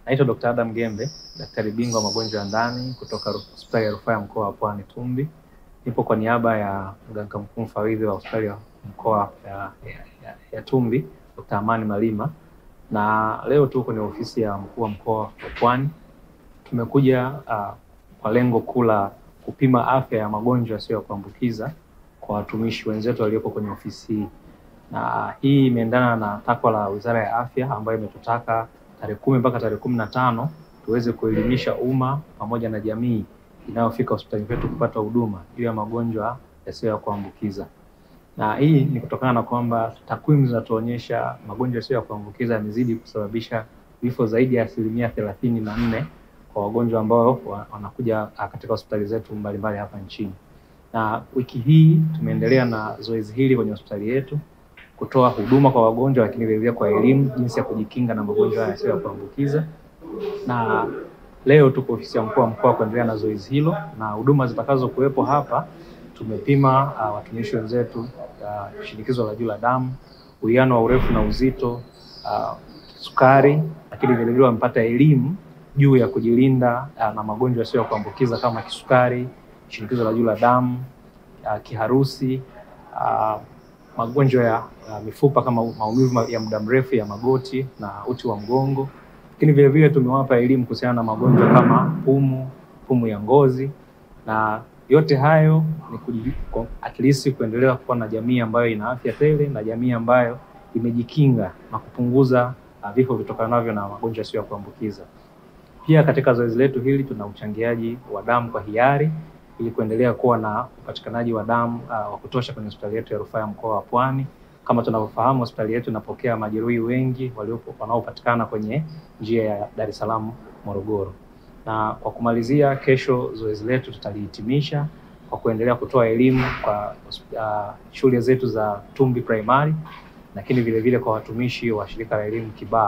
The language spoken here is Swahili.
Naitwa Dr. Adam Gembe, daktari bingwa magonjwa ya ndani kutoka Hospitali ya Rufaa ya Mkoa wa Pwani Tumbi. Nipo kwa niaba ya mganga mkuu mfawidhi wa Hospitali ya Mkoa ya Tumbi, Dr. Amani Malima. Na leo tuko kwenye ofisi ya mkuu wa mkoa wa Pwani. Tumekuja kwa lengo kuu la kupima afya ya magonjwa yasiyo ya kuambukiza kwa watumishi wenzetu waliopo kwenye ofisi hii. Na hii imeendana na takwa la Wizara ya Afya ambayo imetutaka tarehe 10 mpaka tarehe 15 tuweze kuelimisha umma pamoja na jamii inayofika hospitali yetu kupata huduma juu ya magonjwa yasiyo ya kuambukiza. Na hii ni kutokana na kwamba takwimu zinatuonyesha magonjwa yasiyo ya kuambukiza yamezidi kusababisha vifo zaidi ya 34% kwa wagonjwa ambao wanakuja katika hospitali zetu mbalimbali hapa nchini. Na wiki hii tumeendelea na zoezi hili kwenye hospitali yetu kutoa huduma kwa wagonjwa, lakini vile vile kwa elimu jinsi ya kujikinga na magonjwa yasiyo ya kuambukiza. Na leo tuko ofisi ya mkuu wa mkoa kuendelea na zoezi hilo, na huduma zitakazo kuwepo hapa tumepima watumishi wenzetu shinikizo la juu la damu, uwiano wa urefu na uzito, sukari, lakini vile vile wamepata elimu juu ya kujilinda na magonjwa yasiyo ya kuambukiza kama kisukari, shinikizo la juu la damu, kiharusi, magonjwa ya mifupa kama maumivu ya muda mrefu ya magoti na uti wa mgongo. Lakini vile vile tumewapa elimu kuhusiana na magonjwa kama pumu ya ngozi, na yote hayo ni at least kuendelea kuwa na jamii ambayo ina afya tele na jamii ambayo imejikinga na kupunguza vifo vitokanavyo na magonjwa yasiyo ya kuambukiza. Pia katika zoezi letu hili tuna uchangiaji wa damu kwa hiari ili kuendelea kuwa na upatikanaji wa damu wa kutosha kwenye hospitali yetu ya Rufaa ya Mkoa wa Pwani. Kama tunavyofahamu, hospitali yetu inapokea majeruhi wengi wanaopatikana kwenye njia ya Dar es Salaam Morogoro. Na kwa kumalizia, kesho zoezi letu tutalihitimisha kwa kuendelea kutoa elimu kwa shule zetu za Tumbi Primary, lakini vile vile kwa watumishi wa shirika la elimu Kibaha.